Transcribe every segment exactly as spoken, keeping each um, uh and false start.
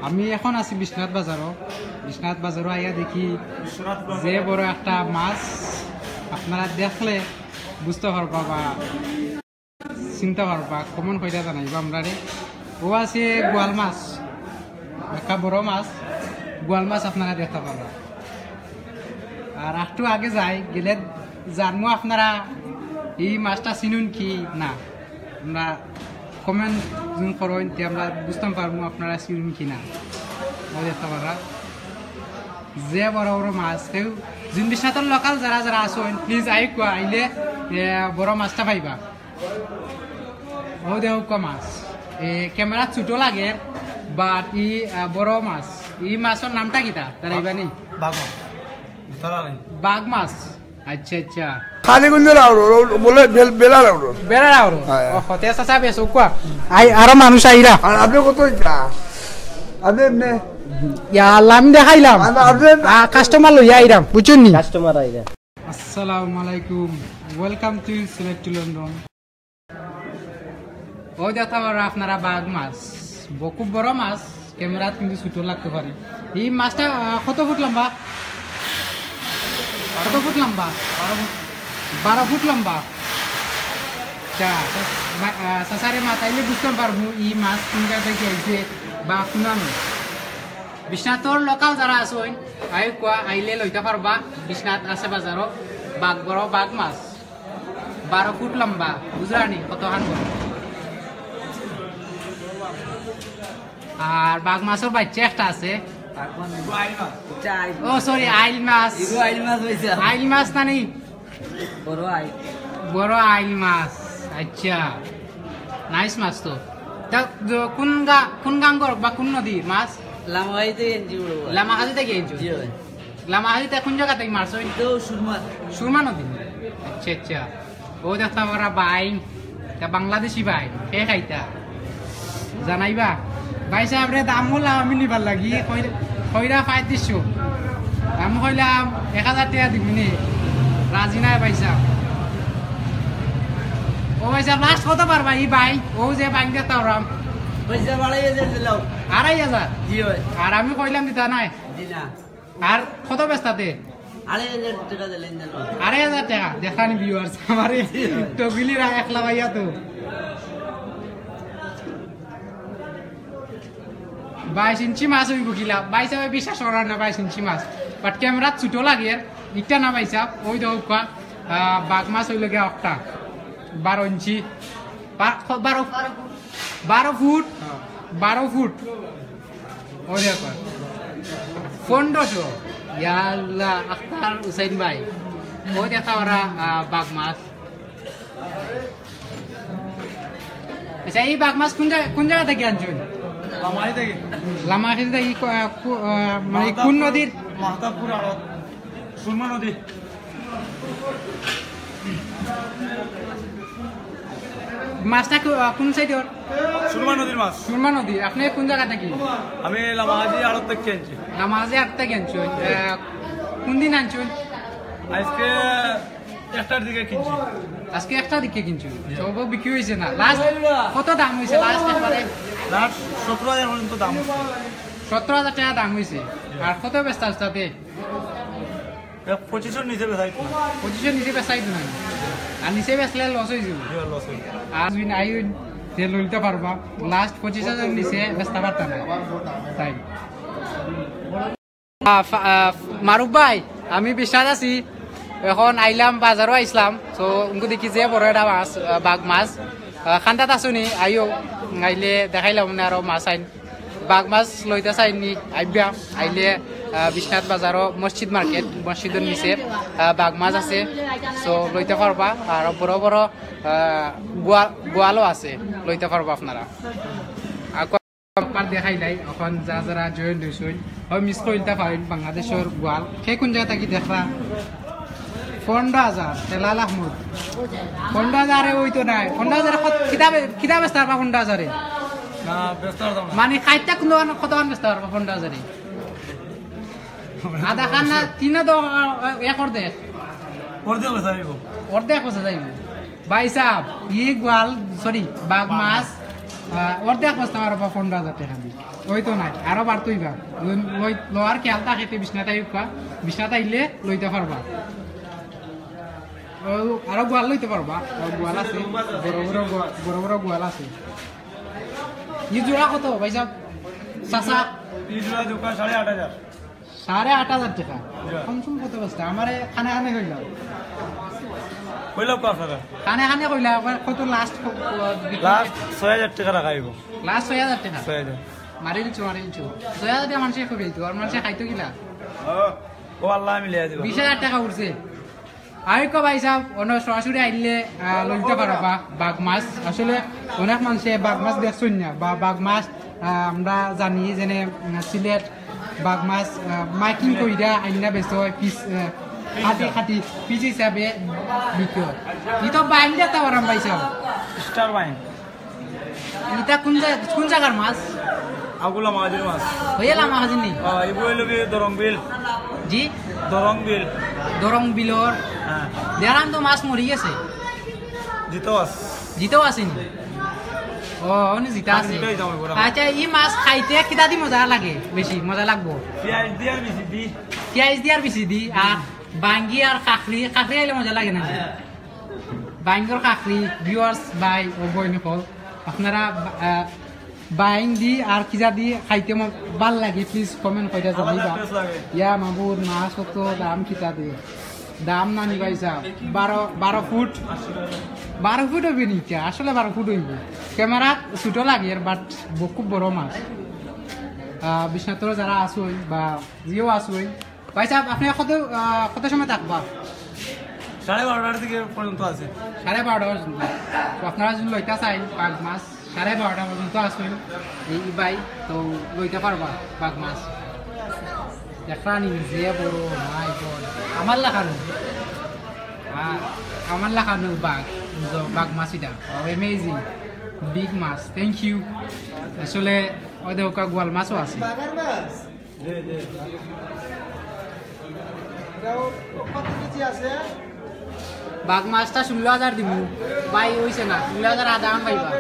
আমি এখন আছি বিশ্বনাথ বাজারো। বিশ্বনাথ বাজারো আইয়া দেখি যে বড় একটা মাছ, আপনারা দেখলে বুঝতা পারবা বা চিনতা পারবা, comment কইরা জানাইবা আমরারে। ও আছে বোয়াল মাছ, একটা বড় মাছ, বোয়াল মাছ আপনারা দেখতা পারবা। আর একটু আগে যাই, গেলে জানমু আপনারা ই মাছটা চিনইন কি না। আমরা comment যদি করইন, তে আমরা বুঝতাম পারমু আপনারা চিনইন কি না। ও দেখতা পাররা যে বড় বড় মাছ, কেউ যদি বিশ্বনাথর local যারা যারা আছইন, please আইক্কা, আইলে এ, বড় মাছটা পাইবা। ও দেখউক্কা মাছ, এ, camera-ত ছোট লাগের, but ই আহ, বড় মাছ। ই মাছর নামটা কিতা? তারা ইবানি বাঘ মাছ। ধরা নাই। বাঘ মাছ। আচ্ছা, আচ্ছা। খালি গুঞ্জে রাউরো, বলে বেল-, বেলা রাউরো। বেলা রাউরো। হ্যাঁ। ও, হতে চাচা বেশ, উকুয়া। আই, আরো মানুষ আইরা। আর আপনি কত ইটা? আপনি এমনি? ইয়া আল্লাহ, আমি দেখাইলাম। আর আপনি আ, customer লইয়া আইরাম, বুঝছইন নি? Customer আইরা। আসসালামু আলাইকুম। Welcome to Sylhet to London. ও দেখতা পাররা আপনারা বাঘ মাছ, ব-, খুব বড় মাছ, camera-ত কিন্তু ছোট লাগতে পারে। ই মাছটা, আহ, কত ফুট লম্বা? কত ফুট লম্বা? বারো ফুট লম্বা। আচ্ছা, মা-, আহ, চাচারে মাতাইলে বুঝতাম পারমু ই মাছ কোন জাগা থাকি আইছে বা কুনানো। বিশ্বনাথর local যারা আছইন, আইক্কা, আইলে লইতা পারবা। বিশ্বনাথ আছে বাজারো, বাঘ বড় বাঘ মাছ। বারো ফুট লম্বা, বুঝরা নি কতখান বড়? আর বাঘ মাছর বাইচ্চা একটা আছে। ও, sorry, আইল মাছ। আইল মাছ না নি? বড় আইল। বড় আইল মাছ। আচ্ছা, nice মাছ তো। তা, য-, কোন গা-, কোন গাঙ্গর বা কোন নদীর মাছ? লামাকাজি থাকি আনছি বড় ভাই। লামাকাজি থাকি আনছো? জি ভাই। লামাকাজিত কোন জাগা থাকি মারছো? তো সুরমা। সুরমা নদী? আচ্ছা, আচ্ছা। ও দেখতা পাররা বাইন, তা বাংলাদেশি বাইন, কে খাইতা? জানাইবা? ভাই সাহেবরে দাম করলাম আমি নিবার লাগি, কইরা, কইরা পঁয়ত্রিশশো। আমি কইলাম এক হাজার টেকা দিমুনে, রাজি নায় ভাই সাহেব। ও ভাই সাহেব, last কত পারবা ই বাইন? ও যে বাইন দেখতা পাররাম। ভাই সাহেব, আড়াই হাজার দিলাম। আড়াই হাজার? জি ভাই। আর আমি কইলাম দিতা নায়। জি না। আর কত বেচতাতে? আড়াই হাজার টেকা দিলেন যেন। আড়াই হাজার টেকা? দেখরা নি viewers, আমারে টগিলিরা একলা পাইয়া তো। বাইশ ইঞ্চি মাছ অইবো কিলা? ভাই সাহেব বিশ্বাস কররা না, বাইশ ইঞ্চি মাছ। But camera-ত ছোট লাগের, ইটা না ভাই সাহেব, ওই দেখউক্কা, আহ, বাঘ মাছ অইলো গিয়া একটা, বারো ইঞ্চি। বা-, খ-, বারো, বারো ফুট? হ্যাঁ। বারো ফুট। ও দেখো। পনেরোশো। ইয়া আল্লাহ, আখতার হুসাইন ভাই। ও দেখো ওরা, আহ, বাঘ মাছ। আচ্ছা, এই বাঘ মাছ কোন জাগা, কোন জাগা থাকি আনছো? লামাকাজি থাকি। লামাকাজি থাকি কো-, আহ, কো-, আহ, মানে কোন মাহতাবপুর, নদীর? মাহতাবপুর আর সুরমা নদী। মাছটা কো-, আহ, কোন side-র? সুরমা নদীর মাছ। সুরমা নদী। আপনি কোন জাগা থাকি? আমি লামাকাজি আড়ত থাকি আনছি। লামাকাজি আড়ত থাকি আনছো? আহ, কোন দিন আনছো? আজকে একটার দিকে কিনছি। আজকে একটার দিকে কিনছো? জি। সব বিক্রি হইছে না? Last কত দাম হইছে last একবারে? Last সতেরো হাজার পর্যন্ত দাম হইছে। সতেরো হাজার টেকা দাম হইছে। আর কত বেচতা আছলাতে? এ, পঁচিশশোর নিচে বেচা যাইতো না। পঁচিশশোর নিচে বেচা যাইতো না। আর নিচে বেচলে loss হয়ে যাবে। জি, loss হয়ে যাবে। আর যদি নাই, তে লইতে পারবা। Last পঁচিশ হাজার নিচে বেচতে পারতা না। তাই। আহ, ফা-, আহ, মারুফ ভাই, আমি বিশ্বনাথ আছি। এখন আইলাম, বাজারো আইছলাম। So, উনকু দেখি যে বড় একটা মাছ, আহ, বাঘ মাছ। আহ, খান্দাত আছো নি? আইও। আইলে দেখাইলাম না আরো মাছ আইন। বাঘ মাছ লইতা চাইন নি? আইবা। আইলে, আহ, বিশ্বনাথ বাজারো মসজিদ market, মসজিদর নিচে, আহ, বাঘ মাছ আছে। So, লইতা পারবা। আর বড় বড়, আহ, গোয়াল, গোয়ালও আছে, লইতা পারবা আপনারা। আর একবার দেখাইলাই, এখন যা যারা join হইছইন, হয় miss করিলতা পারইন, বাংলাদেশর গোয়াল। কে কোন জাগা থাকি দেখরা? পনেরো হাজার, তেলাল আহমদ। পনেরো হাজারে হইতো নায়। পনেরো হাজারে কত, কিতা বে-, কিতা বেচতা পারবা পনেরো হাজারে? না, বেচতে পারতাম না। মানে, খাইতে কোন দোকান, কত দোকান বেচতা পারবা পনেরো হাজারে? আধা খান না, তিন দোকান, এক অর্ধেক। অর্ধেক বেচা যাইবো। অর্ধেক বেচা যাইবো। ভাই সাহেব, ই গোয়াল, sorry, বাঘ মাছ, আহ, অর্ধেক বস্তা আর বা পনেরো হাজার টেকা দি। ওই তো নাই, আরো বাড়তই বা। লই-, লই-, লওয়ার খেয়াল থাকে তে বিছনাত আইউক্কা, বিছনাত আইলে লইতা পারবা। ও, আরো গোয়াল লইতা পারবা, আর গোয়াল আছে, বড় বড় গোয়া-, বড় বড় গোয়াল আছে। ই জোড়া কত ভাইসাব? চাচা? ই জোড়া দোকান সাড়ে আট হাজার। সাড়ে আট হাজার টেকা? জি। কম সম কত বস্তা? আমারে খানে খানে কইলাম। কইলাম কত আপনারা? খানে খানে কইলাম, আবার কত লাস্ট ক-, ক-, বিক্রি? লাস্ট ছয় হাজার টেকা রাখা অইবো। লাস্ট ছয় হাজার টেকা? ছয় হাজার। মারি দিছো, মারি দিছো। ছয় হাজার টেকা মানষে কই পাইতো, আর মানষে খাইতো কিলা? ও, ও আল্লাহ মিলিয়া দিবা। বিশ হাজার টেকা উঠছে। আইকো ভাইসাব, অনো সরাসরি আইলে, আহ, লইতা পারবা বাঘ মাছ। আসলে অনেক মানষে বাঘ মাছ দেখছইন না, বা বাঘ মাছ, আহ, আমরা জানি যেনে, উম, সিলেট বাঘ মাছ, আহ, মাইকিং কইরা আইনা বেচা অয় পিস, আহ, খাটি খাটি পিস হিসাবে বিক্রি অয়। ই তো বাইন দেখতা পারাম ভাইসাব। স্টার বাইন। ইটা কোন জা-, কোন জাগার মাছ? আগুলা মাঝির মাছ। হইয়া লামা হাজির নি? আহ, ইবু হইল কি দরং বিল। জি? দরং বিল। দরং বিলর? হ্যাঁ। দেরান তো মাছ মরি গেছে। জিতো আস। জিতো আছে নি? ও, উনি জিতা আছে। জিতাই যাবো, বড়। আচ্ছা, ই মাছ খাইতে কিতা দি মজা লাগে? বেশি মজা লাগবো? পিয়াজ দি আর বেশি দি। পিয়াজ দি আর বেশি দি, আর বাঙ্গি আর কাকড়ি, কাকড়ি আইলে মজা লাগে না? বাইঙ্গর কাকড়ি, viewers ভাই ও বইন হকল, আপনারা, আহ, বাইং দি আর কিজা দি খাইতে ম-, ভালা লাগে, please comment কইরা জানাইবা। আমার best লাগে। ইয়া মাবুর মাছ কত দাম কিতা দি? দাম নানি ভাইসাব, বারো, বারো ফুট, বারো ফুট অইবো নি ইটা? আসলে বারো ফুট অইবো। ক্যামেরাত ছোট লাগের, but ব-, খুব বড় মাছ। আহ, বিশ্বনাথর যারা আছইন বা যেও আছইন, ভাইসাব, আপনে কত, আহ, কত সময় থাকবা? সাড়ে বারোটার দিকে পর্যন্ত আছে। সাড়ে বারোটা পর্যন্ত। তো আপনারা যদি লইতা চাইন বাঘ মাছ, সাড়ে বারোটা পর্যন্ত আছইন এই ভাই, তো লইতা পারবা বাঘ মাছ। দেখরা নি যে বড়, my God। আমার লাখান, আ-, আমার লাখান বাঘ, বুঝো, বাঘ মাছ ইটা। Wow, amazing। Big much, thank you। আসলে ওই দেখো, গোয়াল মাছও আছে। বাঘ মাছটা ষোলো হাজার দিমু। ভাই, অইছে না, ষোলো হাজার আধা আম পাইবা।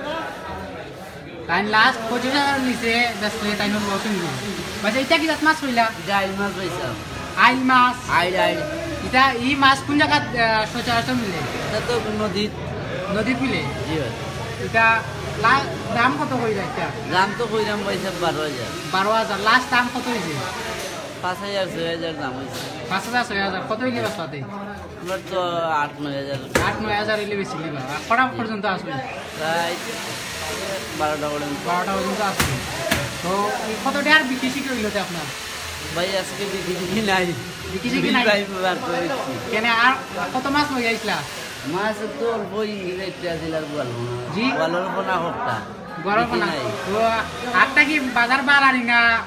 তাইন লাস্ট পঁচিশ হাজার নিচে বেচলে তাইন লস অইবো। ভাই, ইটা কি জাত মাছ কইলা? ইটা আইল মাছ ভাইসাব। আইল মাছ? আইল, আইল। ইটা, ই মাছ কোন জাগাত, আহ, সচরাচর মিলে? ইটা তো নদীত। নদীত মিলে? জি ভাই। ইটা লা-, দাম কত কইরা ইটা? দাম তো কইরাম ভাইসাব বারো হাজার। বারো হাজার, লাস্ট দাম কত অইছে? পাঁচ হাজার, ছয় হাজার দাম অইছে। পাঁচ হাজার, ছয় হাজার, কত অইলে বেচবা তে? আমরা তো আট নয় হাজার। আট নয় হাজার অইলে বেচিলিবা। আর কটা পর্যন্ত আছে? প্রায় বারোটা পর্যন্ত। বারোটা পর্যন্ত আছে। তো এই কত টেকার বিক্রি শিখি অইলো তে আপনার? ভাই, আজকে বিক্রি টিক্রি নাই। বিক্রি টিক্রি নাই? ভাই, বার করে দিচ্ছি। কেনে আর কত মাছ লই আইছলা? মাছ তো অল্প ইংরেজি আছিল আর বলবো না। জি? বলার পোনা হকটা। বড় বিক্রি পোনা। নাই। তো আটটা কি বাজার বাড়ানি না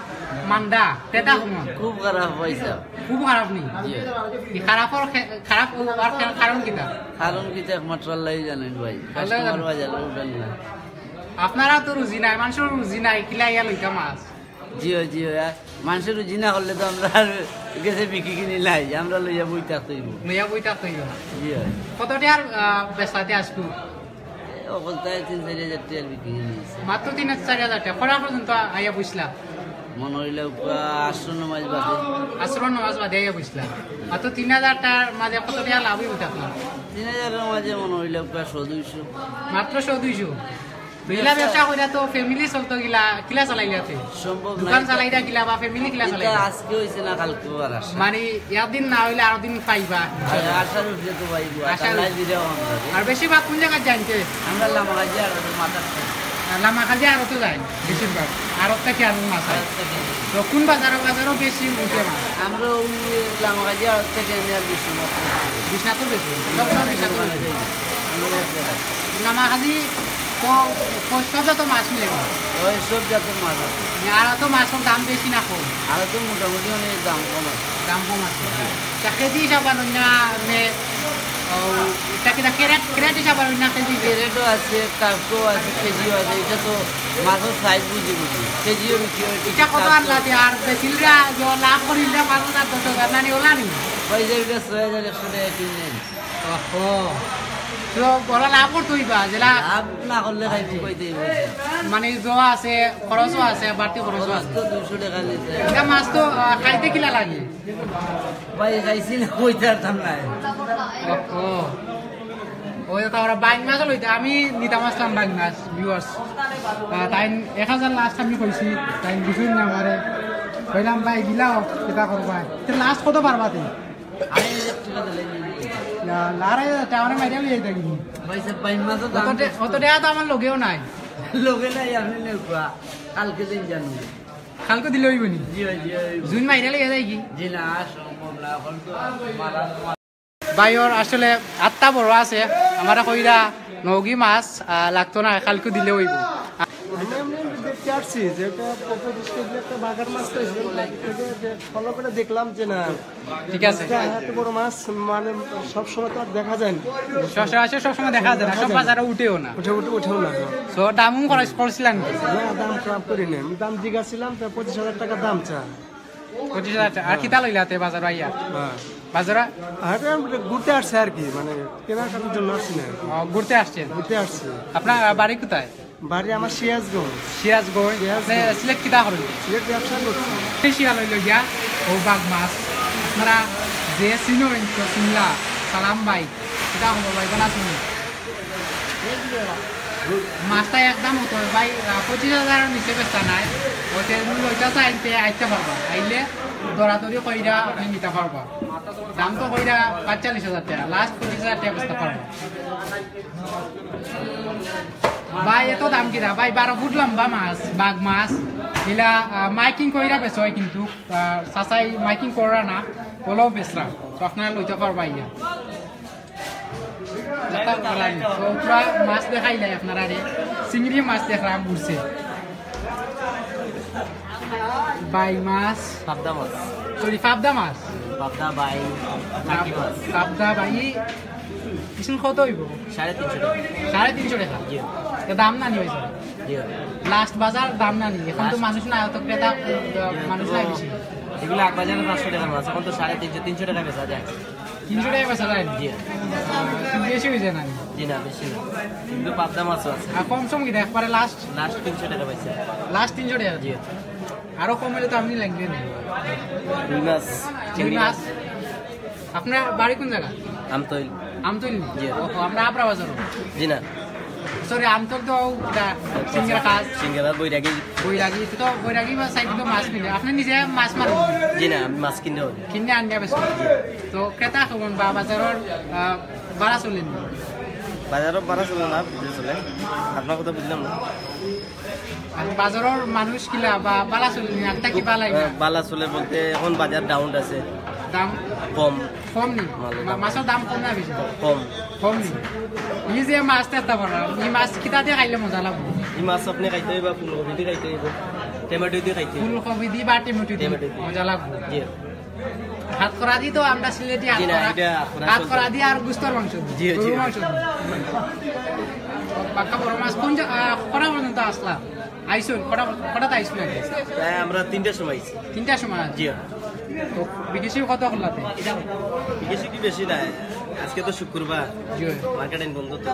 মান্দা? তেতা কমন। খুব খারাপ পয়সা। খুব খারাপ নি? জি। কি খারাপর খে-, খারাপ অওয়ার খে-, কারণ কিতা? কারণ কিতা একমাত্র আল্লাহই জানেন ভাই। আল্লাহ জানেন। কাস্টমার বাজারে উঠেন না। আপনারা তো রুজি নাই, মানষর রুজি নাই, কিলা ইয়া লইতা মাছ? জি অয়, জি অয়। আর মানষর রুজি না করলে তো আমরা আর গেছে বিক্রি কিনি নাই, আমরা লইয়া বই থাকতে অইবো। লইয়া বই থাকতে অইবো। জি অয়। কত টেকার, আহ, বেচাতে আজকু? এ, অকলতায় তিন চাইর হাজার টেকার বিক্রি কিনি নিছে। মাত্র তিন চাইর হাজার টেকা। কটা পর্যন্ত আইয়া বইছলা? মনে অইলে উপরা আটশো নমাজ বাদে। আটশো নমাজ বাদে আইয়া বইছলা। মাত্র তিন হাজার টেকার মাঝে কত টেকা লাভ অইবো আপনার? তিন হাজারর মাঝে মনে অইলে উপরা শো দুইশো। মাত্র শো দুইশো? তো ইলা ব্যবসা কইরা তো ফ্যামিলি চলতো কিলা, কিলা চালাইলা তে? সম্ভব না। দোকান চালাইরা কিলা বা ফ্যামিলি কিলা চালাইরা? আজকে অইছে না, কালকে আর আসে। মানে, একদিন না অইলে আরো দিন পাইবা। আশার উপরে তো পাইবো, আশার উপরে। আর বেশিরভাগ কোন জাগাত যাইন তে? আমরা লামাকাজি আর মাথার। লামাকাজি আরো তো যাইন বেশিরভাগ। আরো তো কি আরো মাছ হয়? তো কোন বাজারো, বাজারো বেশি উঠে মাছ? আমরা ওই লামাকাজি আর থেকে আমি আর বিশ্বনাথ। বিশ্বনাথও বেশি? সব সময় বিশ্বনাথ বেশি। লামাকাজি তো, তো সব জাত মাছ মিলে না? ওই সব জাতের মাছ আছে। মানে, আর তো মাছর দাম বেশি না কম? আর তো মোটামুটি অনেক দাম কম আছে। দাম কম আছে। তা কেজি হিসাব আর অন্য, মানে, ও, ইটা কিতা ক্যারেট, ক্যারেট হিসাব আর অন্য কেজি? ক্যারেটও আছে, কার্পও আছে, কেজিও আছে। ইটা তো মাছর সাইজ বুঝি বুঝি। কেজিও বিক্রি অয়, ইটা কত কার্পও। আনলা যে আর বেচিলরা যে লাভ করিলরা পাঁচ হাজার, দশ হাজার, নানি ওলা নি? ওই যে ইটা ছয় হাজার একশো টেকা কিনলেন। ওহো। তো ওরা লাভ করতে হইবা, যেটা লাভ না করলে খাইতে কইতে হইব। মানে জোয়া আছে, খরচও আছে, বাড়তি খরচও আছে। তো দুইশো টাকা নিছে। এটা মাছ তো, আহ, খাইতে কিলা লাগে? ভাই, খাইছি না, কইতে পারতাম না। ও, ওই তো আমরা বাইং মাছও লইতে, আমি নিতাম আসলাম বাইং মাছ, viewers। আহ, তাই এক হাজার লাস্ট আমি কইছি, তাই বুঝুন না আমারে। কইলাম, "ভাই, দিলাও, কিতা করবা?" তো লাস্ট কত পারবা তুমি? আড়াই হাজার টাকা দিলে নিয়ে নিবো। না, আড়াই হাজার টাকা আমরা মাইরা লইয়া যাই। ভাই সাহেব, বাইং মাছও দাম অত টে-, অত টাকা তো আমার লগেও নাই। লগে নাই, আপনি নেউকা। কালকে দিন জানো। কালকে দিলে হইব নি? জি ভাই, জি ভাই। জুন মাইরা লইয়া যাই কি? জি না, সম্ভব না, এখন তো মারা ভাইওর আসলে আত্মা বড় আছে, আমারে কইরা নৌগি মাছ, আহ, লাগতো না, কালকে দিলে হইব। আমি এমনি দেখতে আসছি যে এটা কত বিশ কেজি একটা বাগার মাছ পাইছিলাম, বাইরে থেকে যে ফলো করে দেখলাম যে না, ঠিক আছে। এটা এত বড় মাছ মানে সব সময় তো আর দেখা যায় না। সচরাচর সব সময় দেখা যায় না, সব দেখা যায় না। বাজারে উঠেও না। উঠে, উঠে, উঠেও না। তো দামও করা-, করছিলেন কি? না, দাম কম করি না। আমি দাম জিজ্ঞাসা ছিলাম, তো পঁচিশ হাজার টাকা দাম চা। পঁচিশ হাজার টাকা। আর কিতা লইলা তে বাজার আইয়া? হ্যাঁ। বাজারে? আরে, আমরা ঘুরতে আসছি আর কি, মানে, কেনাকাটার জন্য আসছি না আর কি। ও, ঘুরতে আসছেন? ঘুরতে আসছি। আপনার, আহ, বাড়ি কোথায়? বাড়ি আমার সিরাজগঞ্জ। সিরাজগঞ্জ। সিরাজগঞ্জ। আপনি সিলেট কিতা করেন? সিলেট ব্যবসা করছি। বেশি ভালো হইল গিয়া, ও বাঘ মাছ। আপনারা যে চিনো, তো চিনলা, সালাম ভাই। কিতা খবর ভাই, ভালো আছেন? মাছটা একদম হতো ভাই, আহ, পঁচিশ হাজারের নিচে বেচা নাই। ওতে মূল ওইটা চাইতে আইতে পারবা, আইলে দরাদরি কইরা আপনি নিতে পারবা। দাম তো কইরা পাঁচচল্লিশ হাজার টাকা, লাস্ট পঁচিশ হাজার টাকা বেচতে পারবা। ভাই, এত দাম কিরা ভাই? বারো ফুট লম্বা মাছ, বাঘ মাছ। ইলা, আহ, মাইকিং কইরা বেচা হয় কিন্তু, আহ, চাচাই মাইকিং করা না, বলেও বেচরা। তো আপনারা লইতে পারবা ইয়া। তো পুরা মাছ দেখাইলাই আপনারারে, চিংড়ি মাছ দেখলাম ঘুরছে, বাই মাছ, পাবদা মাছ। সরি, পাবদা মাছ। পাবদা বাই, টাকি মাছ। পাবদা বাই, কিসুন কত হইব? সাড়ে তিনশো টাকা। সাড়ে তিনশো টাকা? জি। তো দাম না নি হইছে? জি। লাস্ট বাজার দাম না নি? এখন তো লাস্ট মানুষ না, অত ক্রেতা, মানুষ নাই বেশি। এগুলো এক বাজারে পাঁচশো টাকার মাছ, এখন তো সাড়ে তিনশো, তিনশো টাকা বেচা যায়। তিনশো টাকা বেচা যায় না? জি। আহ, বেশি হয়ে যায় না? জি না, বেশি না। কিন্তু পাবদা মাছও আছে। আর কম সম কিনা একবারে লাস্ট? লাস্ট তিনশো টাকা পাইছে। লাস্ট তিনশো টাকা? জি। আরো কম হইলে তো আপনি লাগবে না। রুই মাছ, রুই চিংড়ি মাছ। মাছ। আপনার বাড়ি কোন জায়গা? আমতৈল। আমতৈল? জি। ও, আমরা আপরা বাজার। জি না। সরি, আমতৈল তো ওটা সিঙ্গারা খাস। সিঙ্গারা বৈরাগী। বৈরাগী, তো বৈরাগী বা সাইড তো মাছ মিলে। আপনি নিজে মাছ মারেন? জি না, আমি মাছ কিনে আনি। কিনে আনিয়া বেচেন? তো ক্রেতা কেমন বা বাজারের, আহ, বাড়া চলেনি? বাজারও বাড়া চলে না, ভিতরে চলে। আপনার কথা বুঝলাম না। আর বাজারের মানুষ কিলা বা বালা চলেনি? একটা কি বালাই না? আহ, বালা চলে বলতে এখন বাজার ডাউন আছে। দাম? কম। কম নি? মালের মা-, দাম। মাছের দাম কম না বেশি? কম। কম নি? এই যে মাছ তেতা বড়, এই মাছ কিতা দিয়ে খাইলে মজা লাগবো? এই মাছ আপনি খাইতে হইবা, ফুলকপি দিয়ে খাইতে হইবা, টমেটো দিয়ে খাইতে হইবা। ফুলকপি দিয়ে বা টমেটো দিয়ে টমেটো দিয়ে। মজা লাগবো। জি। হাত করা দি তো আমরা সিলেটি হাত জি না, করা। এটা হাত করা হাত চলছে। করা দি আর গুস্তর মাংস দি। জি, জি। গরুর মাংস দি। পাক্কা বড় মাছ। কোন জা-, আহ, কটা পর্যন্ত আসলা? আইসুন, কটা, কটাতে আইসুন আগে? প্রায় আমরা তিনটার সময় আইছি। তিনটার সময়? জি। তো বিদেশি কত করলাতে? বিদেশি কি বেশি নাই? আজকে তো শুক্রবার। জি। মার্কেট বন্ধ তো।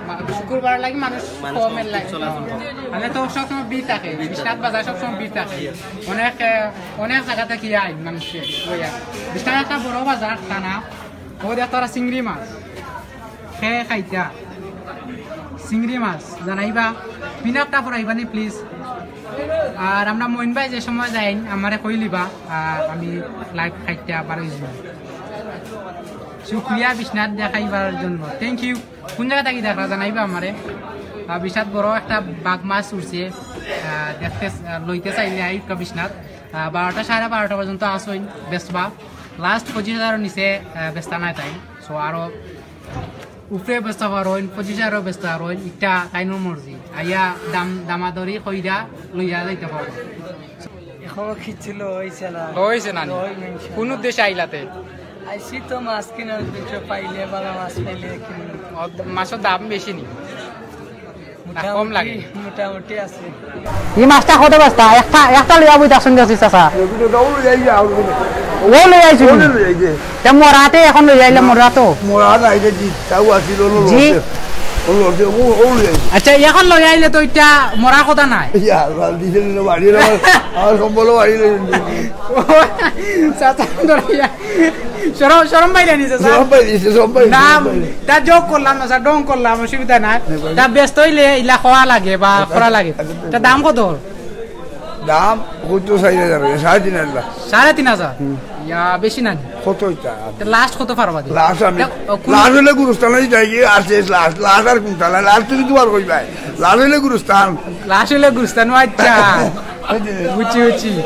মা-, শুক্রবার লাগি মানুষ মানুষ কম কমের লাগি। চলাচল কম। মানে তো সবসময় ভিড় থাকে, ভিড় থাকে। বিশ্বনাথ বাজার সবসময় ভিড় থাকে। অনেক, আহ, অনেক জায়গা থেকে আই মানুষের, ওই আর। বিশ্বনাথ একটা বড় বাজার, তা না। ও দেখ তোরা চিংড়ি মাছ। খে খাইতা। চিংড়ি মাছ, জানাইবা। পিনাকটা পড়াইবা নি, প্লিজ। আর আমরা মইন ভাই যে সময় যাই, আমারে কইলিবা, আর আমি লাইভ খাইতে আবার ওই জন্য। শুক্রিয়া বিশ্বনাথ দেখাইবার জন্য। Thank you। কোন জায়গা থাকি দেখরা জানাইবা আমারে। আর বিশাল বড় একটা বাঘ মাছ উঠছে, আহ, দেখতে, আহ, লইতে চাইলে আই বিশ্বনাথ। আহ, বারোটা, সাড়ে বারোটা পর্যন্ত আসইন বেচবা। লাস্ট পঁচিশ হাজারর নিচে, আহ, বেচতা নাই তাই। So আরো উপরে বেচতা পারইন, পঁচিশ হাজারও বেচতা পারইন, ইটা তাইনর মর্জি। আইয়া দাম, দামাদরি কইরা লইয়া যাইতে পারো। এখনো কিচ্ছু লো হইছে না। লো হইছে না নি? লো হইছে না। কোন উদ্দেশ্যে আইলাতে? আইছি তো মাছ কিনার উদ্দেশ্যে, পাইলে ভালা মাছ পাইলে কিনি। ও, মাছর দাম বেশি নি? না, কম লাগে? মোটামুটি, মোটামুটি আছে। এই মাছটা কত বস্তা? একটা, একটা লইয়া বই দেখছেন দেখছি চাচা। ও লই আইছো নি? ওরে লই আইছে। তা মরাতে এখন লই আইলে মরা তো? মরা নাই রে জি, তাও আছিল, ও জি। লড়ছে। ও লড়ছে, ও, ও লই আইছে। আচ্ছা, এখন লই আইলে তো ইটা মরার কথা নায়। ইয়া, আল্লাহ, দিছে রে বাড়ি রে, আমার, আমার সম্বল বাড়ি রে। চাচা, ধরিয়া। শরম, শরম পাইলে নি, চাচা? শরম পাই দিছে, শরম পাই দিছে, না, শরম পাই দিছে। তা joke করলাম না, স্যার, ঢং করলাম, অসুবিধা নাই। না, ভাই। তা ব্যস্ত হইলে ইলা খাওয়া লাগে বা আচ্ছা, করা লাগে। আচ্ছা, আচ্ছা। তা দাম কত? দাম কত চাইলে যাবে? সাড়ে তিন হাজার। সাড়ে তিন হাজার? হুম। ইয়া, বেশি না নি? কত ইটা? তে last কত পারবা দি? Last আমি, তে, ও, কোন last হইলে গুরুস্থান হয়ে যাই গিয়ে, আর শেষ last, last আর কোনটা না? Last তুমি তোমার কই ভাই? Last হইলে গুরুস্থান। Last হইলে গুরুস্থান, ও আচ্ছা। ওই যে। বুঝছি, বুঝছি। আর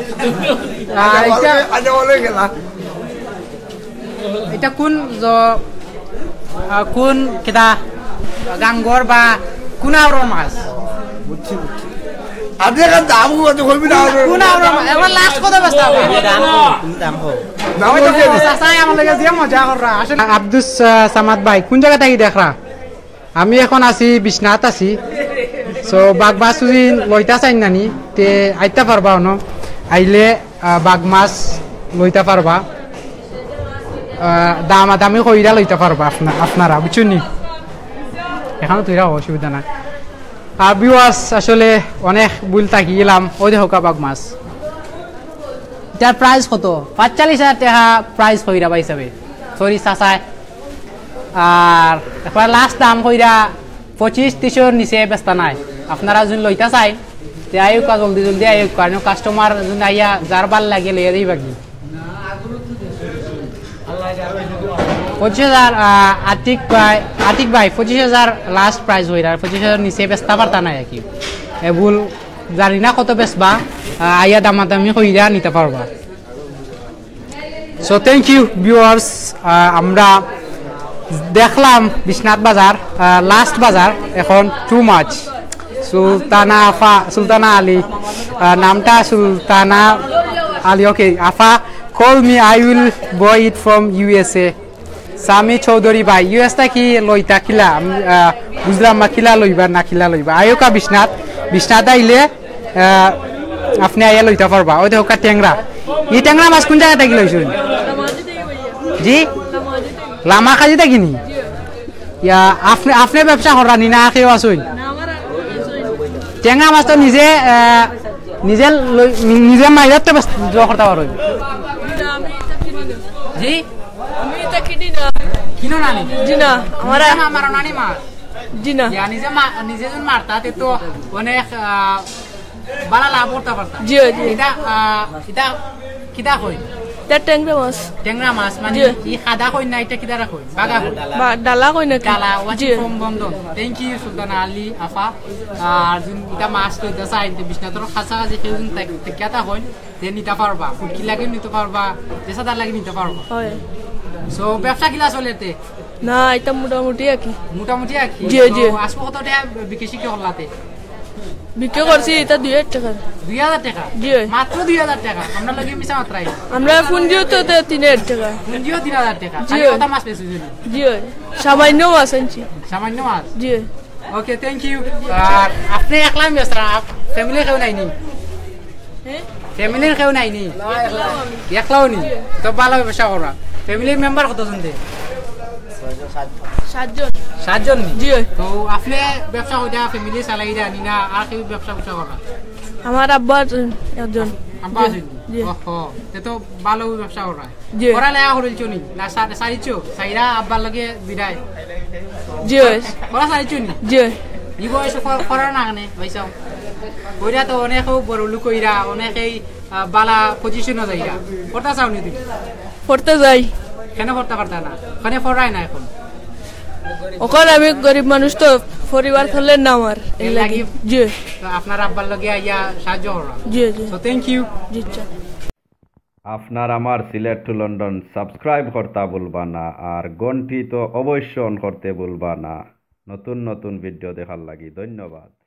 আচ্ছা, এটা বলে, আচ্ছা, বলে গেলা। এটা কোন জ-, আহ, কোন কিতা গাঙ্গর বা কোন আওরর মাছ? বুঝছি, বুঝছি। আপনি এখন দাম কত কইবি না? কোন আওরর মাছ? এবার last কত বেচতে হবে? দাম কম, তুমি দাম কম। দাম ওই তো কম। চাচাই আমার লগে যে মজা কররা। আসলে আব্দুস, আহ, সামাদ ভাই, কোন জায়গা থাকি দেখরা? আমি এখন আছি, বিশ্বনাথ আছি। So, বাঘ মাছ যদি লইতা চাইন নানি, তে আইতা পারবা অনো। আইলে, আহ, বাঘ মাছ লইতা পারবা। আহ, দামাদামি কইরা লইতা পারবা আপনা-, আপনারা, বুঝছো নি? এখানে তুইরা অসুবিধা নাই। আর viewers, আসলে অনেক ভুল থাকি গেলাম। ওই দেখো কা বাঘ মাছ। এটার price কত? পাঁচচল্লিশ হাজার টাকা price কইরা ভাই হিসাবে। Sorry, চাচায়। আর একবার last দাম কইরা পঁচিশ ত্রিশর নিচে বেচতা নাই। আপনারা যদি লইতা চাই, তে আইউক্কা, জলদি জলদি আইউক্কা। কারণ customer যদি আইয়া যার ভালা লাগে লইয়া যাইবা কি। পঁচিশ হাজার, আহ, আতিক ভাই, আতিক ভাই, পঁচিশ হাজার last price কইরা, পঁচিশ হাজার নিচে বেচতা পারতা নাই আর কি। এ ভুল জানি না কত বেচবা, আহ, আইয়া দামাদামি কইরা নিতা পারবা। So thank you viewers, আহ, আমরা দেখলাম বিশ্বনাথ বাজার, আহ, last বাজার, এখন too much। সুলতানা আফা, সুলতানা আলী, আহ, নামটা সুলতানা আলী, okay, আফা, call me, I will buy it from U S A। Sami চৌধুরী ভাই, U S থাকি লইতা কিলা, আমি, আহ, বুঝলাম না কিলা লইবা না কিলা লইবা। আইউক্কা বিশ্বনাথ, বিশ্বনাথ আইলে, আহ, আপনি আইয়া লইতা পারবা। ওই দেখো কা টেংরা, ই টেংরা মাছ কোন জায়গা থাকি লইছইন? জি, লামাকাজি থাকি নি? ইয়া, আপনি, আপনি ব্যবসা কররা নি না কেউ আছইন? টেংরা মাছ তো নিজে, আহ, নিজে লই-, নিজে মাইরাত তো ব্যবসা করতা পারইন। জি? আমি এটা কিনি না। কিনো না নি? জি না, আমার নিজে মা-, মারো না নি মাছ? জি না। ইয়া, নিজে মা-, নিজে যদি মারতা, তে তো অনেক, আহ, ভালা লাভ করতা পারতা। জি, জি। এটা, আহ, এটা কিতা কইন? এটা টেংরা মাছ। টেংরা মাছ, মানে, জি। ই খাদা কইন না, এটা কিতারে কইন? বাগা কইন? বা-, ডালা কইন নাকি? ডালা, watching জি। From London। Thank you, Sultana আলী আফা। আর যদি এটা মাছ কইতা চাইন, তে বিশ্বনাথর কাছাকাছি কেউ যদি থাক-, থাকি থাকইন, তে নিতা পারবা, ফুটকি লাগি নিতা পারবা, যে সাদা লাগি নিতা পারবা। হয়। So, ব্যবসা কিলা চলে তে? না, এটা মোটামুটি আর কি। মোটামুটি আর কি? জি, তো জি। আজকে কত টাকা বিক্রি শিখে করলাতে? বিক্রি করছি এটা দুই হাজার টাকা। দুই হাজার টাকা? জি। মাত্র দুই হাজার টাকা? আমরা লগে মিছা মাত্রাই। আমরা পুঞ্জিও তো, তো তিন হাজার টাকা। পুঞ্জিও তিন হাজার টাকা? জি। খালি কত মাছ বেশি? জি। সামান্য মাছ আনছি। সামান্য মাছ? জি। Okay, thank you। আর আপনি একলা ব্যস্ত, family কেউ নাই নি? হ্যাঁ? Family কেউ নাই নি? একলাও নি? তো ভালা ব্যবসা কররা। Family member কতজন দে? সাতজন। সাতজন নি? জি। তো আপনি ব্যবসা কইরা family চালাইরা নি না আর কেউ ব্যবসা ব্যবসা কররা? আমার আব্বা আছেন একজন। আব্বা জি, আছেন? জি। ওহো, তে তো ভালা ব্যবসা কররা। জি। পড়ালেখা করিলছো নি? না, সা-, সারিছো? সাইরা আব্বার লগে বিদায়। জি। পড়া সারিছো নি? জি। ই বয়সে পড়-, পড়া না কেনে, ভাই সাহেব? কইরা তো অনেকেও বড় লোক কইরা, অনেকেই, আহ, ভালা position-ও যাইরা। পড়তা চাও নি তুমি? পড়তে যাই। কেনে পড়তা পারতা না? কেনে পড়ায় না এখন? ওখানে আমি গরিব মানুষ তো, পরিবার চলে না আমার, এর এর লাগি। লাগি। জি। তো আপনার আব্বার লগে আইয়া সাহায্য করলাম। জি, জি। So, thank you। জি, আচ্ছা। আপনার আমার সিলেট to London subscribe করতা ভুলবা না, আর ঘন্টি তো অবশ্য on করতে ভুলবা না নতুন নতুন video দেখার লাগি। ধন্যবাদ।